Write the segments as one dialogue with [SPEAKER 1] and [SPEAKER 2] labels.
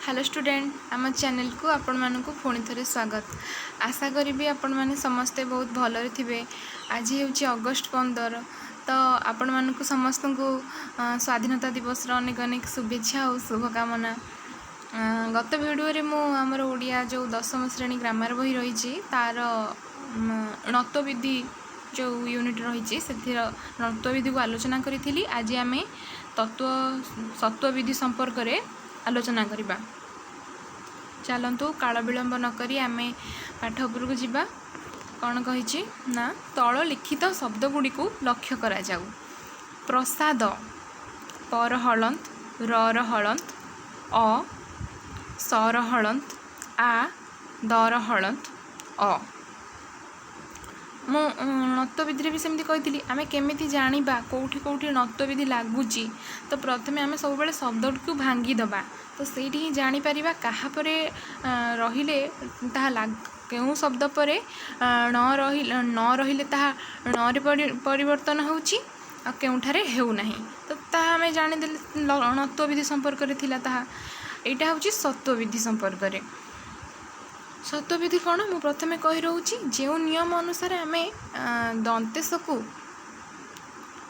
[SPEAKER 1] Hello student, ଆମ ଚ୍ୟାନେଲକୁ ଆପଣମାନଙ୍କୁ ପୁଣି ଥରେ ସ୍ୱାଗତ। ଆଶା କରିବି ଆପଣମାନେ ସମସ୍ତେ ବହୁତ ଭଲରେ ଥିବେ। ଆଜି ହେଉଛି ଅଗଷ୍ଟ 15, ତ ଆପଣମାନଙ୍କୁ ସମସ୍ତଙ୍କୁ ସ୍ୱାଧୀନତା ଦିବସର ଅନେକ ଅନେକ ଶୁଭେଚ୍ଛା ଆଉ ଶୁଭକାମନା। ଗତ ଭିଡ଼ିଓରେ ମୁଁ ଆମର ଓଡ଼ିଆ ଯେଉଁ ଦଶମ ଶ୍ରେଣୀ ଗ୍ରାମାର ବହି ରହିଛି, ତା'ର ଣତ୍ୱବିଧି ଯେଉଁ ୟୁନିଟ୍ ରହିଛି, ସେଥିର ଣତ୍ୱବିଧିକୁ ଆଲୋଚନା କରିଥିଲି। ଆଜି ଆମେ ତତ୍ତ୍ୱ ସତ୍ୱବିଧି ସମ୍ପର୍କରେ ଆଲୋଚନା କରିବା। ଚାଲନ୍ତୁ, କାଳ ବିଳମ୍ବ ନକରି ଆମେ ପାଠ ଉପରକୁ ଯିବା। କ'ଣ କହିଛି ନା, ତଳ ଲିଖିତ ଶବ୍ଦ ଗୁଡ଼ିକୁ ଲକ୍ଷ୍ୟ କରାଯାଉ। ପ୍ରସାଦ, ପର ହଳନ୍ତ, ର ହଳନ୍ତ ଅ, ସର ହଳନ୍ତ ଆ, ଦର ହଳନ୍ତ ଅ। ମୁଁ ଣତ୍ୱବିଧିରେ ବି ସେମିତି କହିଥିଲି, ଆମେ କେମିତି ଜାଣିବା କେଉଁଠି କେଉଁଠି ଣତ୍ୱବିଧି ଲାଗୁଛି? ତ ପ୍ରଥମେ ଆମେ ସବୁବେଳେ ଶବ୍ଦଟିକୁ ଭାଙ୍ଗିଦେବା, ତ ସେଇଠି ହିଁ ଜାଣିପାରିବା କାହା ପରେ ରହିଲେ ତାହା, କେଉଁ ଶବ୍ଦ ପରେ ଣ ରହି ନ ରହିଲେ ତାହା ଣରେ ପରିବର୍ତ୍ତନ ହେଉଛି ଆଉ କେଉଁଠାରେ ହେଉନାହିଁ। ତ ତାହା ଆମେ ଜାଣିଦେଲେ, ଣତ୍ୱବିଧି ସମ୍ପର୍କରେ ଥିଲା ତାହା। ଏଇଟା ହେଉଛି ସତ୍ୱବିଧି ସମ୍ପର୍କରେ। ସତ୍ୱବିଧି କ'ଣ, ମୁଁ ପ୍ରଥମେ କହି ରହୁଛି। ଯେଉଁ ନିୟମ ଅନୁସାରେ ଆମେ ଦନ୍ତେଶକୁ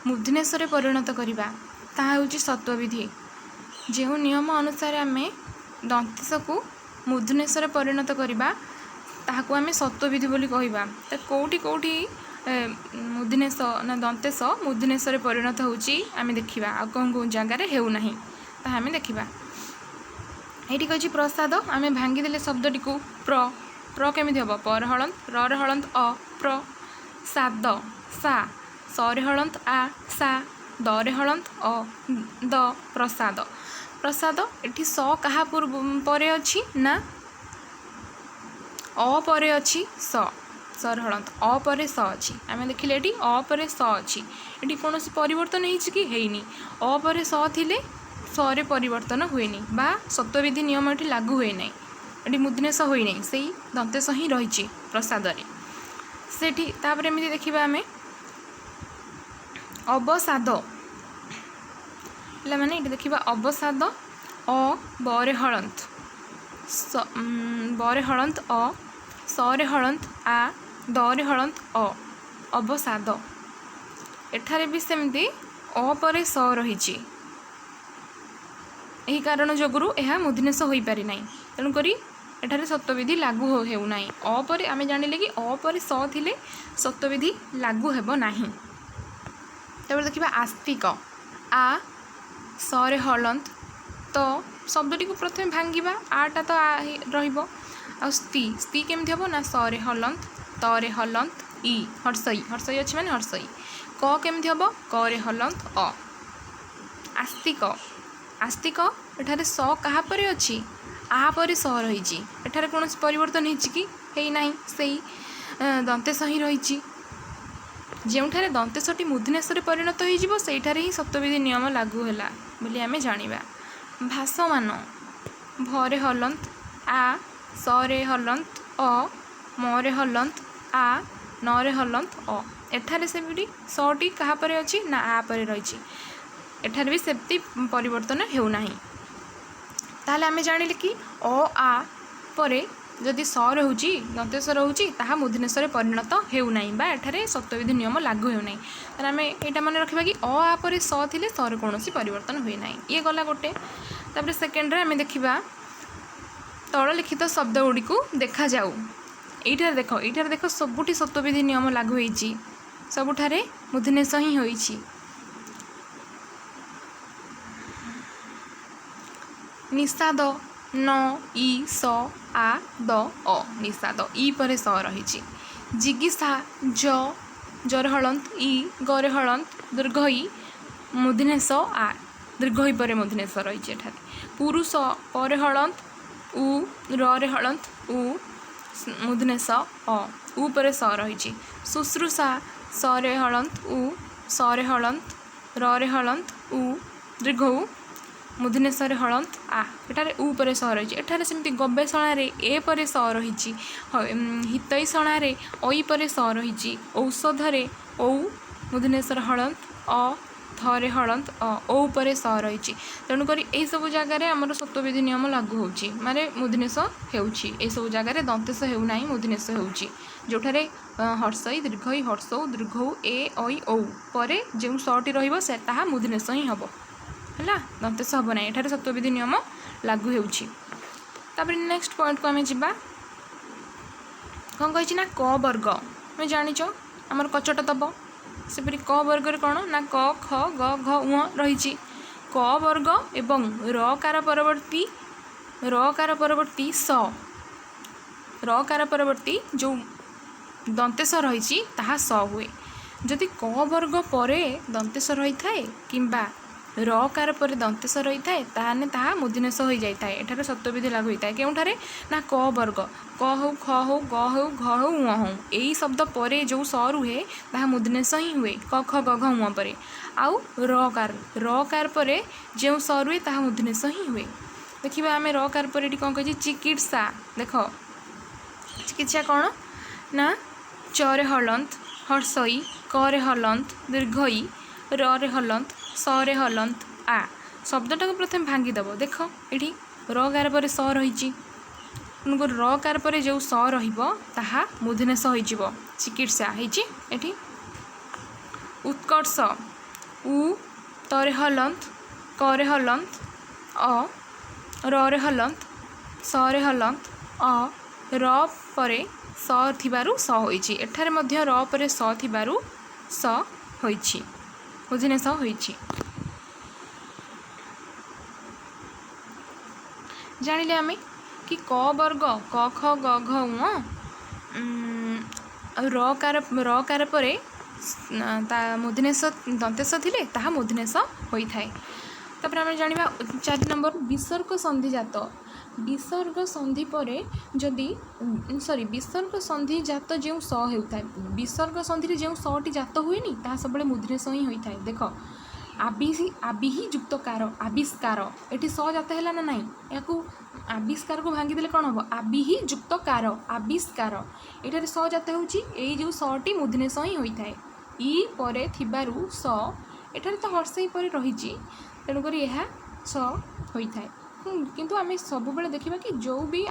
[SPEAKER 1] ମୂର୍ଦ୍ଧନ୍ୟେଶରେ ପରିଣତ କରିବା, ତାହା ହେଉଛି ସତ୍ୱବିଧି। ଯେଉଁ ନିୟମ ଅନୁସାରେ ଆମେ ଦନ୍ତେଶକୁ ମୂର୍ଦ୍ଧନ୍ୟେଶରେ ପରିଣତ କରିବା, ତାହାକୁ ଆମେ ସତ୍ୱବିଧି ବୋଲି କହିବା। ତ କେଉଁଠି କେଉଁଠି ମୂର୍ଦ୍ଧନ୍ୟେଶ ନା ଦନ୍ତେଶ ମୂର୍ଦ୍ଧନ୍ୟେଶରେ ପରିଣତ ହେଉଛି ଆମେ ଦେଖିବା, ଆଉ କେଉଁ କେଉଁ ଜାଗାରେ ହେଉନାହିଁ ତାହା ଆମେ ଦେଖିବା। ଏଇଠି କହିଛି ପ୍ରସାଦ। ଆମେ ଭାଙ୍ଗିଦେଲେ ଶବ୍ଦଟିକୁ। ପ୍ର, ପ୍ର କେମିତି ହେବ? ପର ହଳନ୍ତ, ର ହଳନ୍ତ ଅ, ପ୍ର। ସାଦ, ସା, ସରେ ହଳନ୍ତ ଆ, ସା, ଦରେ ହଳନ୍ତ ଅ, ଦ, ପ୍ରସାଦ। ପ୍ରସାଦ, ଏଠି ସ କାହା ପୂର୍ବ ପରେ ଅଛି ନା ଅ ପରେ ଅଛି ସ, ସର ହଳନ୍ତ ଅ ପରେ ସ ଅଛି। ଆମେ ଦେଖିଲେ ଏଠି ଅ ପରେ ସ ଅଛି। ଏଠି କୌଣସି ପରିବର୍ତ୍ତନ ହେଇଛି କି? ହେଇନି। ଅ ପରେ ସ ଥିଲେ ସରେ ପରିବର୍ତ୍ତନ ହୁଏନି ବା ସତ୍ୱବିଧି ନିୟମ ଏଠି ଲାଗୁ ହୁଏ ନାହିଁ। ଏଠି ମୂର୍ଦ୍ଧନ୍ୟସ ହୋଇନାହିଁ, ସେଇ ଦନ୍ତେଶ ହିଁ ରହିଛି ପ୍ରସାଦରେ ସେଠି। ତାପରେ ଏମିତି ଦେଖିବା ଆମେ ଅବସାଦ। ପିଲାମାନେ, ଏଠି ଦେଖିବା ଅବସାଦ। ଅ ବରେ ହଳନ୍ତ ସ, ବରେ ହଳନ୍ତ ଅ, ସରେ ହଳନ୍ତ ଆ, ଦରେ ହଳନ୍ତ ଅ, ଅବସାଦ। ଏଠାରେ ବି ସେମିତି ଅ ପରେ ସ ରହିଛି। ଏହି କାରଣ ଯୋଗୁରୁ ଏହା ମୂର୍ଦ୍ଧନ୍ୟସ ହୋଇପାରି ନାହିଁ। ତେଣୁକରି ଏଠାରେ ସତ୍ୱବିଧି ଲାଗୁ ହେଉନାହିଁ। ଅ ପରେ ଆମେ ଜାଣିଲେ କି ଅ ପରେ ସ ଥିଲେ ସତ୍ୱବିଧି ଲାଗୁ ହେବ ନାହିଁ। ତାପରେ ଦେଖିବା ଆସ୍ତିକ। ଆ ସରେ ହଳନ୍ତ, ତ ଶବ୍ଦଟିକୁ ପ୍ରଥମେ ଭାଙ୍ଗିବା। ଆଟା ତ ଆ ରହିବ, ଆଉ ସ୍ତି, ସ୍ତି କେମିତି ହେବ ନା ସରେ ହଲନ୍ତ, ତରେ ହଲନ୍ତ ଇ, ହର୍ଷଇ। ହର୍ଷଇ ଅଛି ମାନେ ହର୍ଷଇ। କ କେମିତି ହେବ? କରେ ହଲନ୍ତ ଅ, ଆସ୍ତିକ। ଆସ୍ତିକ, ଏଠାରେ ସ କାହା ପରେ ଅଛି? ଆ ପରେ ସ ରହିଛି। ଏଠାରେ କୌଣସି ପରିବର୍ତ୍ତନ ହେଇଛି କି? ହେଇନାହିଁ, ସେଇ ଦନ୍ତେଶ ହିଁ ରହିଛି। ଯେଉଁଠାରେ ଦନ୍ତେଶଟି ମୂର୍ଦ୍ଧନ୍ୟସରେ ପରିଣତ ହୋଇଯିବ, ସେଇଠାରେ ହିଁ ସତ୍ୱବିଧି ନିୟମ ଲାଗୁ ହେଲା ବୋଲି ଆମେ ଜାଣିବା। ଭାସମାନ, ଭରେ ହଲନ୍ତ ଆ, ସରେ ହଲନ୍ତ ଅ, ମରେ ହଲନ୍ତ ଆ, ନରେ ହଲନ୍ତ ଅ। ଏଠାରେ ସେମିତି ସଟି କାହା ପରେ ଅଛି ନା ଆ ପରେ ରହିଛି। ଏଠାରେ ବି ସେମିତି ପରିବର୍ତ୍ତନ ହେଉନାହିଁ। ତାହେଲେ ଆମେ ଜାଣିଲେ କି ଅ ଆ ପରେ ଯଦି ସ ରହୁଛି, ଦନ୍ତେଶ ରହୁଛି, ତାହା ମୂର୍ଦ୍ଧନ୍ୟସରେ ପରିଣତ ହେଉନାହିଁ ବା ଏଠାରେ ସତ୍ୱବିଧି ନିୟମ ଲାଗୁ ହେଉନାହିଁ। ତାହେଲେ ଆମେ ଏଇଟା ମନେ ରଖିବା କି ଅ ଆ ପରେ ସ ଥିଲେ ସର କୌଣସି ପରିବର୍ତ୍ତନ ହୁଏ ନାହିଁ। ଇଏ ଗଲା ଗୋଟେ। ତାପରେ ସେକେଣ୍ଡରେ ଆମେ ଦେଖିବା ତଳ ଲିଖିତ ଶବ୍ଦ ଗୁଡ଼ିକୁ ଦେଖାଯାଉ। ଏଇଠାରେ ଦେଖ, ଏଇଠାରେ ଦେଖ, ସବୁଠି ସତ୍ୱବିଧି ନିୟମ ଲାଗୁ ହେଇଛି, ସବୁଠାରେ ମୂର୍ଦ୍ଧନ୍ୟସ ହିଁ ହୋଇଛି। ନିଷାଦ, ନ ଇ ସ ଆ ଦ ଅ, ନିଷାଦ, ଇ ପରେ ସ ରହିଛି। ଜିଗିସା, ଜ, ଜରେ ହଳନ୍ତ ଇ, ଗରେ ହଳନ୍ତ ଦୀର୍ଘ ଇ, ମୂର୍ଦ୍ଧନ୍ୟସ ଆ, ଦୀର୍ଘ ଇ ପରେ ମୂର୍ଦ୍ଧନ୍ୟସ ରହିଛି ଏଠାରେ। ପୁରୁଷ, ପରେ ହଳନ୍ତ ଉ, ରରେ ହଳନ୍ତ ଉ, ମୂର୍ଦ୍ଧନ୍ୟସ ଅ, ଉ ପରେ ସ ରହିଛି। ଶୁଶ୍ରୂଷା, ସରେ ହଳନ୍ତ ଉ, ସରେ ହଳନ୍ତ, ରରେ ହଳନ୍ତ ଉ, ଦୀର୍ଘ ଉ, ମୂର୍ଦ୍ଧନ୍ୟସରେ ହଳନ୍ତ ଆ। ଏଠାରେ ଉ ପରେ ସ ରହିଛି। ଏଠାରେ ସେମିତି ଗବେଷଣାରେ ଏ ପରେ ସ ରହିଛି, ହିତୈଷଣାରେ ଐ ପରେ ସ ରହିଛି, ଔଷଧରେ ଔ ମୂର୍ଦ୍ଧନ୍ୟସର ହଳନ୍ତ ଅ ଥରେ ହଳନ୍ତ ଅ, ଓ ପରେ ସ ରହିଛି। ତେଣୁକରି ଏଇସବୁ ଜାଗାରେ ଆମର ସତ୍ୱବିଧି ନିୟମ ଲାଗୁ ହେଉଛି, ମାନେ ମୂର୍ଦ୍ଧନ୍ୟ ସ ହେଉଛି। ଏଇସବୁ ଜାଗାରେ ଦନ୍ତେଶ ହେଉନାହିଁ, ମୂର୍ଦ୍ଧନ୍ୟ ସ ହେଉଛି। ଯେଉଁଠାରେ ହର୍ଷଇ, ଦୀର୍ଘଇ, ହର୍ଷଉ, ଦୀର୍ଘଉ, ଏ, ଐ, ଔ ପରେ ଯେଉଁ ସଟି ରହିବ ସେ ତାହା ମୂର୍ଦ୍ଧନ୍ୟ ସ ହିଁ ହେବ। ହେଲା, ଦନ୍ତେଶ ହେବ ନାହିଁ। ଏଠାରେ ସତ୍ୱବିଧି ନିୟମ ଲାଗୁ ହେଉଛି। ତାପରେ ନେକ୍ସଟ ପଏଣ୍ଟକୁ ଆମେ ଯିବା। କ'ଣ କହିଛି ନା କ ବର୍ଗ, ଆମେ ଜାଣିଛ ଆମର କଚଟ ଦବ। ସେପରି କ ବର୍ଗରେ କ'ଣ ନା କ, ଖ, ଗ, ଘ, ଉଁ ରହିଛି। କ ବର୍ଗ ଏବଂ ର କାର ପରବର୍ତ୍ତୀ, ର କାର ପରବର୍ତ୍ତୀ ସ, ର କାର ପରବର୍ତ୍ତୀ ଯେଉଁ ଦନ୍ତେଶ ରହିଛି ତାହା ସ ହୁଏ। ଯଦି କ ବର୍ଗ ପରେ ଦନ୍ତେଶ ରହିଥାଏ କିମ୍ବା ର କାର ପରେ ଦନ୍ତେଶ ରହିଥାଏ, ତାହେଲେ ତାହା ମୂର୍ଦ୍ଧନ୍ୟ ସ ହୋଇଯାଇଥାଏ। ଏଠାରେ ସତ୍ୱବିଧି ଲାଗୁ ହୋଇଥାଏ। କେଉଁଠାରେ ନା କ ବର୍ଗ, କ ହଉ, ଖ ହଉ, ଗ ହଉ, ଘ ହଉ, ଉଁ ହଉ, ଏଇ ଶବ୍ଦ ପରେ ଯେଉଁ ସ ରୁହେ ତାହା ମୂର୍ଦ୍ଧନ୍ୟ ସ ହିଁ ହୁଏ, କ, ଖ, ଗ, ଘ, ଉଁ ପରେ। ଆଉ ର କାର, ର କାର ପରେ ଯେଉଁ ସ ରୁହେ ତାହା ମୂର୍ଦ୍ଧନ୍ୟ ସ ହିଁ ହୁଏ। ଦେଖିବା ଆମେ ର କାର ପରେ ଏଠି କ'ଣ କହିଛି? ଚିକିତ୍ସା। ଦେଖ, ଚିକିତ୍ସା କ'ଣ ନା ଚରେ ହଳନ୍ତ ହର୍ଷଇ, କରେ ହଲନ୍ତ ଦୀର୍ଘଇ, ରରେ ହଲନ୍ତ, ସରେ ହଲନ୍ତ ଆ। ଶବ୍ଦଟାକୁ ପ୍ରଥମେ ଭାଙ୍ଗିଦେବ। ଦେଖ, ଏଠି ର ଗାର ପରେ ସ ରହିଛି, ତେଣୁକରି ର କାର ପରେ ଯେଉଁ ସ ରହିବ ତାହା ମୂର୍ଦ୍ଧନ୍ୟ ସ ହୋଇଯିବ। ଚିକିତ୍ସା ହେଇଛି ଏଠି। ଉତ୍କର୍ଷ, ଉ ତରେ ହଲନ୍ତ, କରେ ହଲନ୍ତ ଅ, ରରେ ହଲନ୍ତ, ସରେ ହଲନ୍ତ ଅ, ର ପରେ ସ ଥିବାରୁ ସ ହୋଇଛି। ଏଠାରେ ମଧ୍ୟ ର ପରେ ସ ଥିବାରୁ ସ ହୋଇଛି, ମୂର୍ଦ୍ଧନ୍ୟ ସ ହୋଇଛି। ଜାଣିଲେ ଆମେ କି କ ବର୍ଗ କ, ଖ, ଗ, ଘ, ଉଁ ଆଉ ର କାର, ର କାର ପରେ ତା ମୂର୍ଦ୍ଧନ୍ୟ ସ, ଦନ୍ତେଶ ଥିଲେ ତାହା ମୂର୍ଦ୍ଧନ୍ୟ ସ ହୋଇଥାଏ। ତାପରେ ଆମେ ଜାଣିବା 4 ନମ୍ବର, ବିସର୍ଗ ସନ୍ଧିଜାତ। ବିସର୍ଗ ସନ୍ଧି ପରେ ଯଦି, ସରି, ବିସର୍ଗ ସନ୍ଧି ଜାତ ଯେଉଁ ସ ହେଉଥାଏ, ବିସର୍ଗ ସନ୍ଧିରେ ଯେଉଁ ସଟି ଜାତ ହୁଏନି ତାହା ସବୁବେଳେ ମୂର୍ଦ୍ଧନ୍ୟ ସ ହିଁ ହୋଇଥାଏ। ଦେଖ, ଆବିହି, ଆବିହି ଯୁକ୍ତ କାର, ଆବିଷ୍କାର, ଏଠି ସ ଜାତ ହେଲା ନା ନାହିଁ? ଏହାକୁ ଆବିଷ୍କାରକୁ ଭାଙ୍ଗିଦେଲେ କ'ଣ ହେବ? ଆବିହି ଯୁକ୍ତ କାର, ଆବିଷ୍କାର, ଏଠାରେ ସ ଜାତ ହେଉଛି। ଏଇ ଯେଉଁ ସଟି ମୂର୍ଦ୍ଧନ୍ୟ ସ ହିଁ ହୋଇଥାଏ। ଇ ପରେ ଥିବାରୁ ସ, ଏଠାରେ ତ ହର୍ଷଇ ପରେ ରହିଛି, ତେଣୁକରି ଏହା ସ ହୋଇଥାଏ। କିନ୍ତୁ ଆମେ ସବୁବେଳେ ଦେଖିବା କି ଯେଉଁ ବି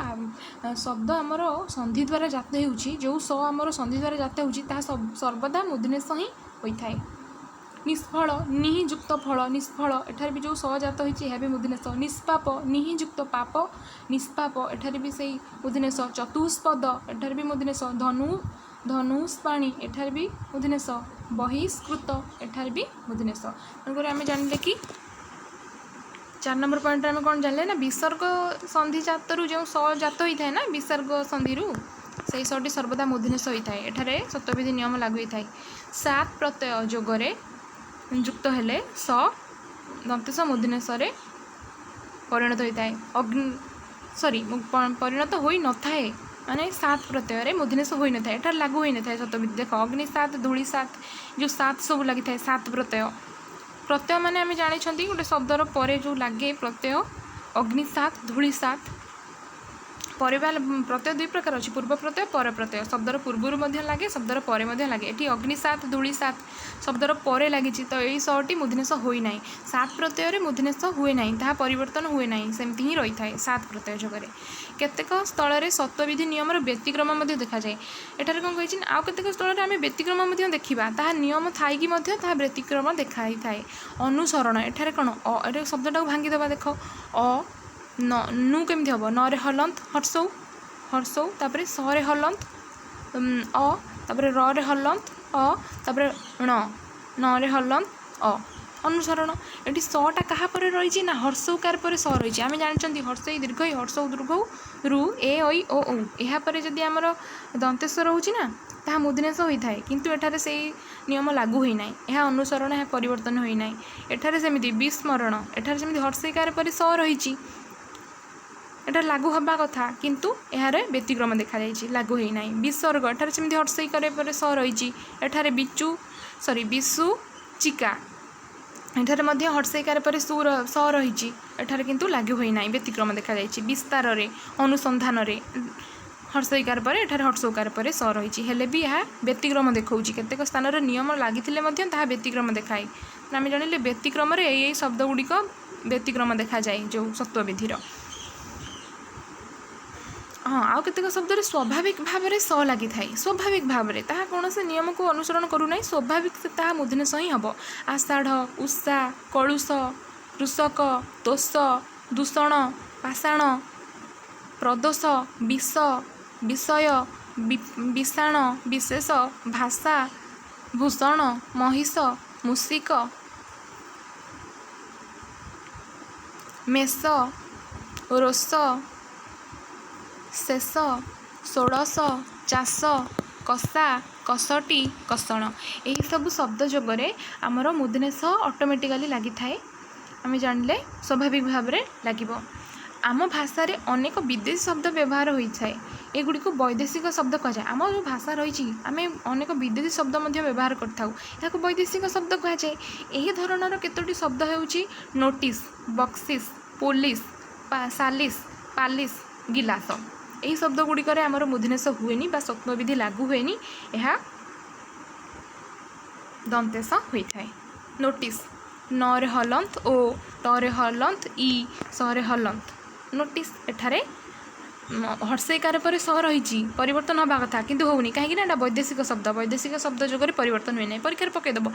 [SPEAKER 1] ଶବ୍ଦ ଆମର ସନ୍ଧି ଦ୍ୱାରା ଜାତ ହେଉଛି, ଯେଉଁ ସ ଆମର ସନ୍ଧି ଦ୍ୱାରା ଜାତ ହେଉଛି, ତାହା ସର୍ବଦା ମୂର୍ଦ୍ଧନ୍ୟ ସ ହିଁ ହୋଇଥାଏ। ନିଷ୍ଫଳ, ନିହି ଯୁକ୍ତ ଫଳ, ନିଷ୍ଫଳ, ଏଠାରେ ବି ଯେଉଁ ସ ଜାତ ହୋଇଛି ଏହା ବି ମୂର୍ଦ୍ଧନ୍ୟ ସ। ନିଷ୍ପାପ, ନିହି ଯୁକ୍ତ ପାପ, ନିଷ୍ପାପ, ଏଠାରେ ବି ସେଇ ମୂର୍ଦ୍ଧନ୍ୟ ସ। ଚତୁଷ୍ପଦ, ଏଠାରେ ବି ମୂର୍ଦ୍ଧନ୍ୟ ସ। ଧନୁ, ଧନୁଷ୍ପାଣି, ଏଠାରେ ବି ମୂର୍ଦ୍ଧନ୍ୟ ସ। ବହିଷ୍କୃତ, ଏଠାରେ ବି ମୂର୍ଦ୍ଧନ୍ୟ ସ। ତେଣୁକରି ଆମେ ଜାଣିଲେ କି 4 ନମ୍ବର ପଏଣ୍ଟରେ ଆମେ କ'ଣ ଜାଣିଲେ ନା ବିସର୍ଗ ସନ୍ଧି ଜାତରୁ ଯେଉଁ ସ ଜାତ ହୋଇଥାଏ ନା ବିସର୍ଗ ସନ୍ଧିରୁ, ସେଇ ସଟି ସର୍ବଦା ମୂର୍ଦ୍ଧନ୍ୟ ସ ହୋଇଥାଏ। ଏଠାରେ ସତ୍ୱବିଧି ନିୟମ ଲାଗୁ ହୋଇଥାଏ। 7 ପ୍ରତ୍ୟୟ ଯୋଗରେ ଯୁକ୍ତ ହେଲେ ସ ଦନ୍ତେଶ ମୂର୍ଦ୍ଧନ୍ୟ ସରେ ପରିଣତ ହୋଇଥାଏ। ଅଗ୍ନି, ସରି, ପରିଣତ ହୋଇନଥାଏ, ମାନେ 7 ପ୍ରତ୍ୟୟରେ ମୂର୍ଦ୍ଧନ୍ୟ ସ ହୋଇନଥାଏ, ଏଠାରେ ଲାଗୁ ହୋଇନଥାଏ ସତ୍ୱବିଧି। ଦେଖ, ଅଗ୍ନି 7, ଧୂଳି 7, ଯେଉଁ 7 ସବୁ ଲାଗିଥାଏ, 7 ପ୍ରତ୍ୟୟ। ପ୍ରତ୍ୟୟ ମାନେ ଆମେ ଜାଣିଛନ୍ତି ଗୋଟେ ଶବ୍ଦର ପରେ ଯେଉଁ ଲାଗେ ପ୍ରତ୍ୟୟ। ଅଗ୍ନି 7, ଧୂଳି 7 ପରେ ବା ପ୍ରତ୍ୟୟ ଦୁଇ ପ୍ରକାର ଅଛି, ପୂର୍ବ ପ୍ରତ୍ୟୟ, ପର ପ୍ରତ୍ୟୟ। ଶବ୍ଦର ପୂର୍ବରୁ ମଧ୍ୟ ଲାଗେ, ଶବ୍ଦର ପରେ ମଧ୍ୟ ଲାଗେ। ଏଠି ଅଗ୍ନି 7, ଧୂଳି 7 ଶବ୍ଦର ପରେ ଲାଗିଛି, ତ ଏଇ ସଟି ମୂର୍ଦ୍ଧନ୍ୟ ସ ହୋଇନାହିଁ। 7 ପ୍ରତ୍ୟୟରେ ମୂର୍ଦ୍ଧନ୍ୟ ସ ହୁଏ ନାହିଁ, ତାହା ପରିବର୍ତ୍ତନ ହୁଏ ନାହିଁ, ସେମିତି ହିଁ ରହିଥାଏ 7 ପ୍ରତ୍ୟୟ ଯୋଗରେ। କେତେକ ସ୍ଥଳରେ ସତ୍ୱବିଧି ନିୟମର ବ୍ୟତିକ୍ରମ ମଧ୍ୟ ଦେଖାଯାଏ। ଏଠାରେ କ'ଣ କହିଛି ନା ଆଉ କେତେକ ସ୍ଥଳରେ ଆମେ ବ୍ୟତିକ୍ରମ ମଧ୍ୟ ଦେଖିବା, ତାହା ନିୟମ ଥାଇକି ମଧ୍ୟ ତାହା ବ୍ୟତିକ୍ରମ ଦେଖାଇଥାଏ। ଅନୁସରଣ, ଏଠାରେ କ'ଣ ଅ, ଏଠାରେ ଶବ୍ଦଟାକୁ ଭାଙ୍ଗିଦେବା। ଦେଖ, ଅ ନ ନୁ କେମିତି ହେବ? ନରେ ହଲନ୍ତ ହର୍ଷଉ, ହର୍ଷଉ, ତାପରେ ସରେ ହଲନ୍ତ ଅ, ତାପରେ ରରେ ହଲନ୍ତ ଅ, ତାପରେ ଣ, ନରେ ହଲନ୍ତ ଅ, ଅନୁସରଣ। ଏଠି ସଟା କାହା ପରେ ରହିଛି ନା ହର୍ଷଉକାର ପରେ ସ ରହିଛି। ଆମେ ଜାଣିଛନ୍ତି ହର୍ଷଇ ଦୀର୍ଘଇ, ହର୍ଷଉ ଦୀର୍ଘଉ ରୁ ଏ ଐ ଓ ଔ, ଏହା ପରେ ଯଦି ଆମର ଦନ୍ତେଶ ରହୁଛି ନା ତାହା ମୂର୍ଦ୍ଧନ୍ୟ ସ ହୋଇଥାଏ, କିନ୍ତୁ ଏଠାରେ ସେଇ ନିୟମ ଲାଗୁ ହୋଇନାହିଁ। ଏହା ଅନୁସରଣ, ଏହା ପରିବର୍ତ୍ତନ ହୋଇନାହିଁ। ଏଠାରେ ସେମିତି ବିସ୍ମରଣ, ଏଠାରେ ସେମିତି ହର୍ଷଇକାର ପରେ ସ ରହିଛି, ଏଟା ଲାଗୁ ହେବା କଥା, କିନ୍ତୁ ଏହାର ବ୍ୟତିକ୍ରମ ଦେଖାଯାଇଛି, ଲାଗୁ ହୋଇନାହିଁ। ବିସର୍ଗ, ଏଠାରେ ସେମିତି ହର୍ଷଇକାର ପରେ ସ ରହିଛି। ଏଠାରେ ବିଚୁ, ସରି, ବିଶୁ ଚିକା, ଏଠାରେ ମଧ୍ୟ ହର୍ଷଇକାର ପରେ ସୁର ସ ରହିଛି, ଏଠାରେ କିନ୍ତୁ ଲାଗୁ ହୋଇନାହିଁ, ବ୍ୟତିକ୍ରମ ଦେଖାଯାଇଛି। ବିସ୍ତାରରେ, ଅନୁସନ୍ଧାନରେ ହର୍ଷଇକାର ପରେ ଏଠାରେ ହର୍ଷଉକାର ପରେ ସ ରହିଛି, ହେଲେ ବି ଏହା ବ୍ୟତିକ୍ରମ ଦେଖାଉଛି। କେତେକ ସ୍ଥାନରେ ନିୟମ ଲାଗିଥିଲେ ମଧ୍ୟ ତାହା ବ୍ୟତିକ୍ରମ ଦେଖାଏ। ଆମେ ଜାଣିଲେ ବ୍ୟତିକ୍ରମରେ ଏଇ ଏଇ ଶବ୍ଦ ଗୁଡ଼ିକ ବ୍ୟତିକ୍ରମ ଦେଖାଯାଏ ଯେଉଁ ସତ୍ୱବିଧିର। ହଁ, ଆଉ କେତେକ ଶବ୍ଦରେ ସ୍ୱାଭାବିକ ଭାବରେ ସ ଲାଗିଥାଏ। ସ୍ୱାଭାବିକ ଭାବରେ ତାହା କୌଣସି ନିୟମକୁ ଅନୁସରଣ କରୁନାହିଁ, ସ୍ୱାଭାବିକ ତାହା ମୂର୍ଦ୍ଧନ୍ୟ ସ ହିଁ ହେବ। ଆଷାଢ଼, ଉଷା, କଳୁଷ, କୃଷକ, ତୋଷ, ଦୂଷଣ, ପାଷାଣ, ପ୍ରଦୋଷ, ବିଷ, ବିଷୟ, ବିଷାଣ, ବିଶେଷ, ଭାଷା, ଭୂଷଣ, ମହିଷ, ମୂଷିକ, ମେଷ, ରୋଷ, ଶେଷ, ଷୋଡ଼ଶ, ଚାଷ, କଷା, କଷଟି, କଷଣ। ଏହିସବୁ ଶବ୍ଦ ଯୋଗରେ ଆମର ମୂର୍ଦ୍ଧନ୍ୟ ସ ଅଟୋମେଟିକାଲି ଲାଗିଥାଏ। ଆମେ ଜାଣିଲେ ସ୍ୱାଭାବିକ ଭାବରେ ଲାଗିବ। ଆମ ଭାଷାରେ ଅନେକ ବିଦେଶୀ ଶବ୍ଦ ବ୍ୟବହାର ହୋଇଥାଏ, ଏଗୁଡ଼ିକୁ ବୈଦେଶିକ ଶବ୍ଦ କୁହାଯାଏ। ଆମ ଯେଉଁ ଭାଷା ରହିଛି, ଆମେ ଅନେକ ବିଦେଶୀ ଶବ୍ଦ ମଧ୍ୟ ବ୍ୟବହାର କରିଥାଉ, ଏହାକୁ ବୈଦେଶିକ ଶବ୍ଦ କୁହାଯାଏ। ଏହି ଧରଣର କେତୋଟି ଶବ୍ଦ ହେଉଛି ନୋଟିସ୍, ବକ୍ସିସ୍, ପୋଲିସ, ସାଲିସ୍, ପାଲିସ୍, ଗିଲାସ। ଏହି ଶବ୍ଦ ଗୁଡ଼ିକରେ ଆମର ମୂର୍ଦ୍ଧନ୍ୟ ସ ହୁଏନି ବା ସତ୍ୱବିଧି ଲାଗୁ ହୁଏନି, ଏହା ଦନ୍ତେଶ ହୋଇଥାଏ। ନୋଟିସ୍, ନରେ ହଲନ୍ତ ଓ, ଟରେ ହଲନ୍ତ ଇ, ସରେ ହଲନ୍ତ। ନୋଟିସ୍, ଏଠାରେ ହର୍ଷଇକାର ପରେ ସ ରହିଛି, ପରିବର୍ତ୍ତନ ହେବା କଥା କିନ୍ତୁ ହେଉନି। କାହିଁକି ନା ଏଇଟା ବୈଦେଶିକ ଶବ୍ଦ। ବୈଦେଶିକ ଶବ୍ଦ ଯୋଗରେ ପରିବର୍ତ୍ତନ ହୁଏ ନାହିଁ। ପରୀକ୍ଷାରେ ପକାଇଦେବ,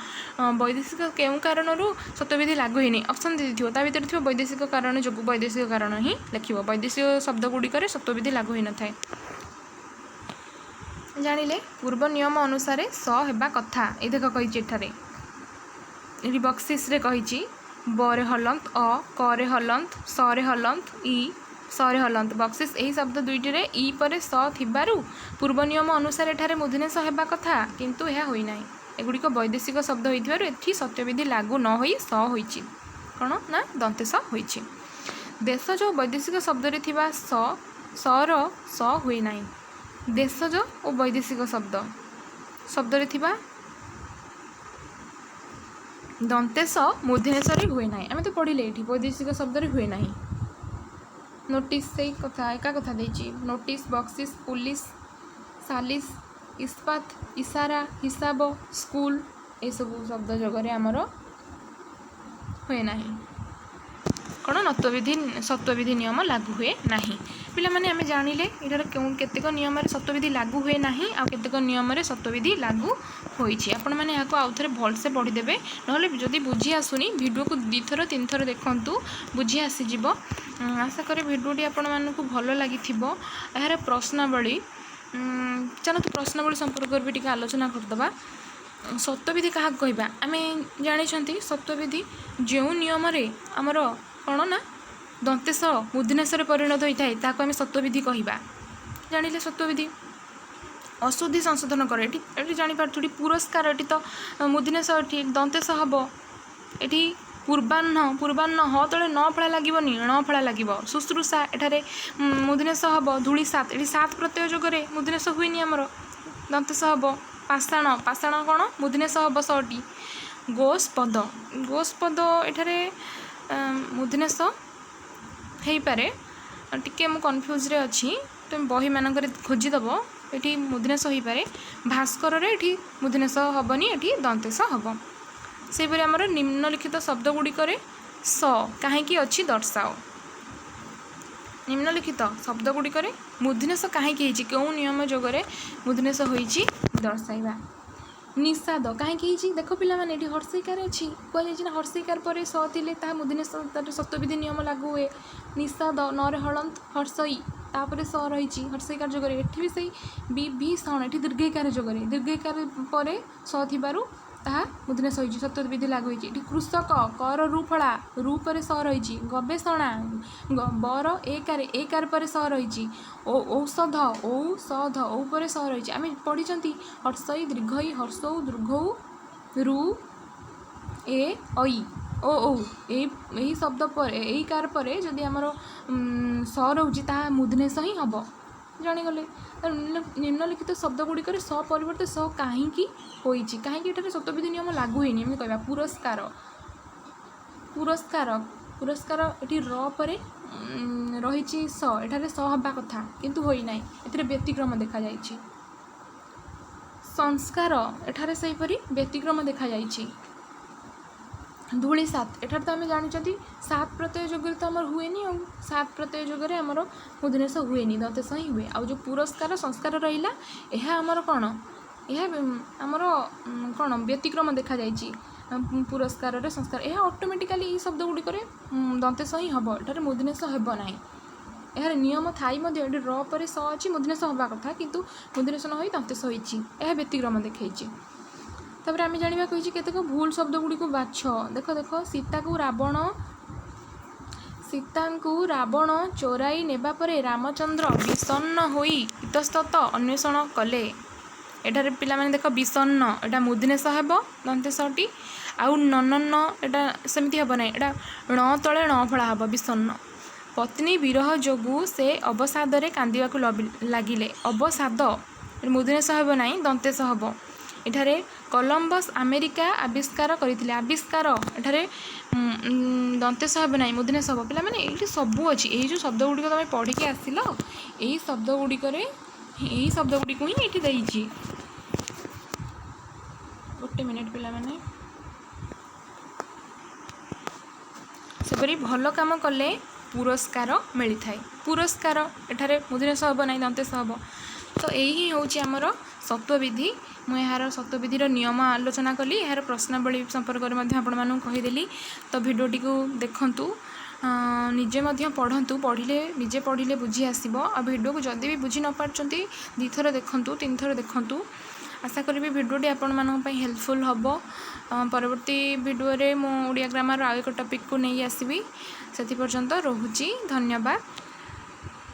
[SPEAKER 1] ବୈଦେଶିକ କେଉଁ କାରଣରୁ ସତ୍ୟବିଧି ଲାଗୁ ହେଇନି, ଅପସନ୍ ଦେଇଥିବ, ତା ଭିତରେ ଥିବ ବୈଦେଶିକ କାରଣ ଯୋଗୁଁ, ବୈଦେଶିକ କାରଣ ହିଁ ଲେଖିବ। ବୈଦେଶିକ ଶବ୍ଦ ଗୁଡ଼ିକରେ ସତ୍ୟବିଧି ଲାଗୁ ହୋଇନଥାଏ। ଜାଣିଲେ ପୂର୍ବ ନିୟମ ଅନୁସାରେ ସ ହେବା କଥା। ଏଇ ଦେଖ କହିଛି ଏଠାରେ, ଏଠି ବକ୍ସିସ୍ରେ କହିଛି ବରେ ହଲନ୍ତ ଅ, କରେ ହଲନ୍ତ, ସରେ ହଲନ୍ତ ଇ, ସରେ ହଲନ୍ତ। ବକ୍ସିସ୍, ଏହି ଶବ୍ଦ ଦୁଇଟିରେ ଇ ପରେ ସ ଥିବାରୁ ପୂର୍ବ ନିୟମ ଅନୁସାରେ ଏଠାରେ ମୂର୍ଦ୍ଧନ୍ୟ ସ ହେବା କଥା, କିନ୍ତୁ ଏହା ହୋଇନାହିଁ। ଏଗୁଡ଼ିକ ବୈଦେଶିକ ଶବ୍ଦ ହୋଇଥିବାରୁ ଏଠି ସତ୍ୟବିଧି ଲାଗୁ ନ ହୋଇ ସ ହୋଇଛି, କ'ଣ ନା ଦନ୍ତେଶ ହୋଇଛି। ଦେଶଜ ଓ ବୈଦେଶିକ ଶବ୍ଦରେ ଥିବା ସ ସର ସ ହୁଏ ନାହିଁ। ଦେଶଜ ଓ ବୈଦେଶିକ ଶବ୍ଦରେ ଥିବା ଦନ୍ତେଶ ମୂର୍ଦ୍ଧନ୍ୟସରେ ହୁଏ ନାହିଁ। ଆମେ ତ ପଢ଼ିଲେ ଏଇଠି ବୈଦେଶିକ ଶବ୍ଦରେ ହୁଏ ନାହିଁ। ନୋଟିସ୍, ସେଇ କଥା ଏକା କଥା ଦେଇଛି। ନୋଟିସ୍, ବକ୍ସିସ୍, ପୁଲିସ, ସାଲିସ୍, ଇସ୍ପାତ, ଇସାରା, ହିସାବ, ସ୍କୁଲ, ଏସବୁ ଶବ୍ଦ ଯୋଗରେ ଆମର ହୁଏ ନାହିଁ। କ'ଣ ନତ୍ୱବିଧି, ସତ୍ୱବିଧି ନିୟମ ଲାଗୁ ହୁଏ ନାହିଁ। ପିଲାମାନେ, ଆମେ ଜାଣିଲେ ଏଠାରେ କେଉଁ କେତେକ ନିୟମରେ ସତ୍ୱବିଧି ଲାଗୁ ହୁଏ ନାହିଁ ଆଉ କେତେକ ନିୟମରେ ସତ୍ୱବିଧି ଲାଗୁ ହୋଇଛି। ଆପଣମାନେ ଏହାକୁ ଆଉ ଥରେ ଭଲସେ ପଢ଼ିଦେବେ, ନହେଲେ ଯଦି ବୁଝି ଆସୁନି ଭିଡ଼ିଓକୁ 2ଥର 3ଥର ଦେଖନ୍ତୁ, ବୁଝି ଆସିଯିବ। ଆଶା କରେ ଭିଡ଼ିଓଟି ଆପଣମାନଙ୍କୁ ଭଲ ଲାଗିଥିବ। ଏହାର ପ୍ରଶ୍ନାବଳୀ ଚାଲନ୍ତୁ, ପ୍ରଶ୍ନାବଳୀ ସମ୍ପର୍କରେ ବି ଟିକେ ଆଲୋଚନା କରିଦେବା। ସତ୍ୱବିଧି କାହାକୁ କହିବା? ଆମେ ଜାଣିଛନ୍ତି ସତ୍ୱବିଧି ଯେଉଁ ନିୟମରେ ଆମର କ'ଣ ନା ଦନ୍ତେଶ ମୂର୍ଦ୍ଧନ୍ୟସରେ ପରିଣତ ହୋଇଥାଏ, ତାହାକୁ ଆମେ ସତ୍ୱବିଧି କହିବା। ଜାଣିଲେ ସତ୍ୱବିଧି। ଅଶୁଦ୍ଧି ସଂଶୋଧନ କରେ। ଏଠି ଜାଣିପାରୁଛୁ, ଏଠି ପୁରସ୍କାର, ଏଠି ତ ମୂର୍ଦ୍ଧନ୍ୟସ, ଏଠି ଦନ୍ତେଶ ହେବ। ଏଠି ପୂର୍ବାହ୍ନ, ପୂର୍ବାହ୍ନ ହ ତଳେ ନ ଫଳା ଲାଗିବନି, ଣ ଫଳା ଲାଗିବ। ଶୁଶ୍ରୂଷା, ଏଠାରେ ମୂର୍ଦ୍ଧନ୍ୟସ ହେବ। ଧୂଳି ସାତ, ଏଠି ସାତ ପ୍ରତ୍ୟୟ ଯୋଗରେ ମୂର୍ଦ୍ଧନ୍ୟସ ହୁଏନି, ଆମର ଦନ୍ତେଶ ହେବ। ପାଷାଣ, ପାଷାଣ କ'ଣ ମୂର୍ଦ୍ଧନ୍ୟସ ହେବ ସଟି। ଗୋସ୍ପଦ, ଗୋସ୍ପଦ ଏଠାରେ ମୂର୍ଦ୍ଧନ୍ୟସ ହେଇପାରେ, ଟିକେ ମୁଁ କନଫ୍ୟୁଜ୍ରେ ଅଛି, ତୁମେ ବହିମାନଙ୍କରେ ଖୋଜିଦେବ। ଏଠି ମୂର୍ଦ୍ଧନ୍ୟସ ହୋଇପାରେ। ଭାସ୍କରରେ ଏଠି ମୂର୍ଦ୍ଧନ୍ୟସ ହେବନି, ଏଠି ଦନ୍ତେଶ ହେବ। ସେହିପରି ଆମର ନିମ୍ନଲିଖିତ ଶବ୍ଦ ଗୁଡ଼ିକରେ ସ କାହିଁକି ଅଛି ଦର୍ଶାଅ। ନିମ୍ନଲିଖିତ ଶବ୍ଦ ଗୁଡ଼ିକରେ ମୂର୍ଦ୍ଧନ୍ୟସ କାହିଁକି ହେଇଛି, କେଉଁ ନିୟମ ଯୋଗରେ ମୂର୍ଦ୍ଧନ୍ୟସ ହୋଇଛି ଦର୍ଶାଇବା। ନିଷାଦ କାହିଁକି ହେଇଛି? ଦେଖ ପିଲାମାନେ, ଏଠି ହର୍ଷଇକାର ଅଛି, କୁହାଯାଇଛି ନା ହର୍ଷଇକାର ପରେ ସ ଥିଲେ ତାହା ମୂର୍ଦ୍ଧନ୍ୟ, ତାର ସତ୍ୱବିଧି ନିୟମ ଲାଗୁ ହୁଏ। ନିଷାଦ, ନରେ ହଳନ୍ତ ହର୍ଷଇ, ତାପରେ ସ ରହିଛି ହର୍ଷଇକାର ଯୋଗରେ। ଏଠି ବି ସେଇ ବିଭୀଷଣ, ଏଠି ଦୀର୍ଘଇକାର ଯୋଗରେ, ଦୀର୍ଘଇକାର ପରେ ସ ଥିବାରୁ ତାହା ମୂର୍ଦ୍ଧନ୍ୟ ହୋଇଛି, ସତ୍ୱବିଧି ଲାଗୁ ହୋଇଛି। ଏଠି କୃଷକ, କର ରୁ ଫଳା, ରୁ ପରେ ସ ରହିଛି। ଗବେଷଣା, ବର ଏକାରେ, ଏକାର ପରେ ସ ରହିଛି। ଓ ଔଷଧ, ଔଷଧ, ଔ ପରେ ସ ରହିଛି। ଆମେ ପଢ଼ିଛନ୍ତି ହର୍ଷଇ, ଦୀର୍ଘଇ, ହର୍ଷଉ, ଦୀର୍ଘଉ, ରୁ, ଏ, ଐ, ଓ, ଔ, ଏହି ଶବ୍ଦ ପରେ ଏଇ କାର ପରେ ଯଦି ଆମର ସ ରହୁଛି ତାହା ମୂର୍ଦ୍ଧନ୍ୟ ହିଁ ହେବ। ଜାଣିଗଲେ। ନିମ୍ନଲିଖିତ ଶବ୍ଦ ଗୁଡ଼ିକରେ ସ ପରିବର୍ତ୍ତେ ସ କାହିଁକି ହୋଇଛି, କାହିଁକି ଏଠାରେ ସତ୍ୱବିଧି ନିୟମ ଲାଗୁ ହେଇନି ଏମିତି କହିବା। ପୁରସ୍କାର, ପୁରସ୍କାର, ପୁରସ୍କାର, ଏଠି ର ପରେ ରହିଛି ସ, ଏଠାରେ ସ ହେବା କଥା କିନ୍ତୁ ହୋଇନାହିଁ, ଏଥିରେ ବ୍ୟତିକ୍ରମ ଦେଖାଯାଇଛି। ସଂସ୍କାର, ଏଠାରେ ସେହିପରି ବ୍ୟତିକ୍ରମ ଦେଖାଯାଇଛି। ଧୂଳିସାତ, ଏଠାରେ ତ ଆମେ ଜାଣିଛନ୍ତି ସାତ ପ୍ରତ୍ୟୟ ଯୋଗରେ ତ ଆମର ହୁଏନି, ଆଉ ସାତ ପ୍ରତ୍ୟୟ ଯୋଗରେ ଆମର ମୂର୍ଦ୍ଧନ୍ୟ ହୁଏନି, ଦନ୍ତେଶ ହିଁ ହୁଏ। ଆଉ ଯେଉଁ ପୁରସ୍କାର ସଂସ୍କାର ରହିଲା, ଏହା ଆମର କ'ଣ, ଏହା ଆମର କ'ଣ ବ୍ୟତିକ୍ରମ ଦେଖାଯାଇଛି। ପୁରସ୍କାରରେ ସଂସ୍କାର, ଏହା ଅଟୋମେଟିକାଲି ଏଇ ଶବ୍ଦ ଗୁଡ଼ିକରେ ଦନ୍ତେଶ ହିଁ ହେବ, ଏଠାରେ ମୂର୍ଦ୍ଧନ୍ୟ ହେବ ନାହିଁ। ଏହାର ନିୟମ ଥାଇ ମଧ୍ୟ ଏଠି ର ପରେ ସ ଅଛି, ମୂର୍ଦ୍ଧନ୍ୟ ହେବା କଥା, କିନ୍ତୁ ମୂର୍ଦ୍ଧନ୍ୟ ନ ହୋଇ ଦନ୍ତେଶ ହୋଇଛି, ଏହା ବ୍ୟତିକ୍ରମ ଦେଖେଇଛି। ତାପରେ ଆମେ ଜାଣିବା କହିଛି କେତେକ ଭୁଲ ଶବ୍ଦ ଗୁଡ଼ିକୁ ବାଛ। ଦେଖ ଦେଖ, ସୀତାଙ୍କୁ ରାବଣ ଚୋରାଇ ନେବା ପରେ ରାମଚନ୍ଦ୍ର ବିଷଣ୍ଣ ହୋଇ ଇତସ୍ତତ ଅନ୍ୱେଷଣ କଲେ। ଏଠାରେ ପିଲାମାନେ ଦେଖ, ବିଷଣ୍ଣ ଏଇଟା ମୂର୍ଦ୍ଧନ୍ୟ ହେବ ଦନ୍ତେଶଟି, ଆଉ ନ ଏଇଟା ସେମିତି ହେବ ନାହିଁ, ଏଇଟା ଣ ତଳେ ଣ ଫଳା ହେବ, ବିଷଣ୍ଣ। ପତ୍ନୀ ବିରହ ଯୋଗୁଁ ସେ ଅବସାଦରେ କାନ୍ଦିବାକୁ ଲାଗିଲେ। ଅବସାଦ ମୂର୍ଦ୍ଧନ୍ୟ ହେବ ନାହିଁ, ଦନ୍ତେଶ ହେବ। ଏଠାରେ କଲମ୍ବସ୍ ଆମେରିକା ଆବିଷ୍କାର କରିଥିଲେ। ଆବିଷ୍କାର ଏଠାରେ ଦନ୍ତେଶ ହେବ ନାହିଁ, ମୂର୍ଦ୍ଧନ୍ୟ ହେବ। ପିଲାମାନେ ଏଇଠି ସବୁ ଅଛି, ଏଇ ଯେଉଁ ଶବ୍ଦ ଗୁଡ଼ିକ ତୁମେ ପଢ଼ିକି ଆସିଲ, ଏଇ ଶବ୍ଦ ଗୁଡ଼ିକରେ ଏଇ ଶବ୍ଦ ଗୁଡ଼ିକୁ ହିଁ ଏଇଠି ଦେଇଛି। ଗୋଟେ ମିନିଟ୍ ପିଲାମାନେ। ସେପରି ଭଲ କାମ କଲେ ପୁରସ୍କାର ମିଳିଥାଏ। ପୁରସ୍କାର ଏଠାରେ ମୂର୍ଦ୍ଧନ୍ୟ ହେବ ନାହିଁ, ଦନ୍ତେଶ ହେବ। ତ ଏଇ ହିଁ ହେଉଛି ଆମର ସତ୍ୱବିଧି। ମୁଁ ଏହାର ସତ୍ୱବିଧିର ନିୟମ ଆଲୋଚନା କଲି, ଏହାର ପ୍ରଶ୍ନାବଳୀ ସମ୍ପର୍କରେ ମଧ୍ୟ ଆପଣମାନଙ୍କୁ କହିଦେଲି। ତ ଭିଡ଼ିଓଟିକୁ ଦେଖନ୍ତୁ, ନିଜେ ମଧ୍ୟ ପଢ଼ନ୍ତୁ, ପଢ଼ିଲେ ନିଜେ ପଢ଼ିଲେ ବୁଝି ଆସିବ। ଆଉ ଭିଡ଼ିଓକୁ ଯଦି ବି ବୁଝି ନ ପାରୁଛନ୍ତି, 2 ଥର ଦେଖନ୍ତୁ, 3 ଥର ଦେଖନ୍ତୁ। ଆଶା କରିବି ଭିଡ଼ିଓଟି ଆପଣମାନଙ୍କ ପାଇଁ ହେଲ୍ପଫୁଲ୍ ହେବ। ପରବର୍ତ୍ତୀ ଭିଡ଼ିଓରେ ମୁଁ ଓଡ଼ିଆ ଗ୍ରାମାର ଆଉ ଏକ ଟପିକ୍କୁ ନେଇ ଆସିବି। ସେଥିପର୍ଯ୍ୟନ୍ତ ରହୁଛି, ଧନ୍ୟବାଦ।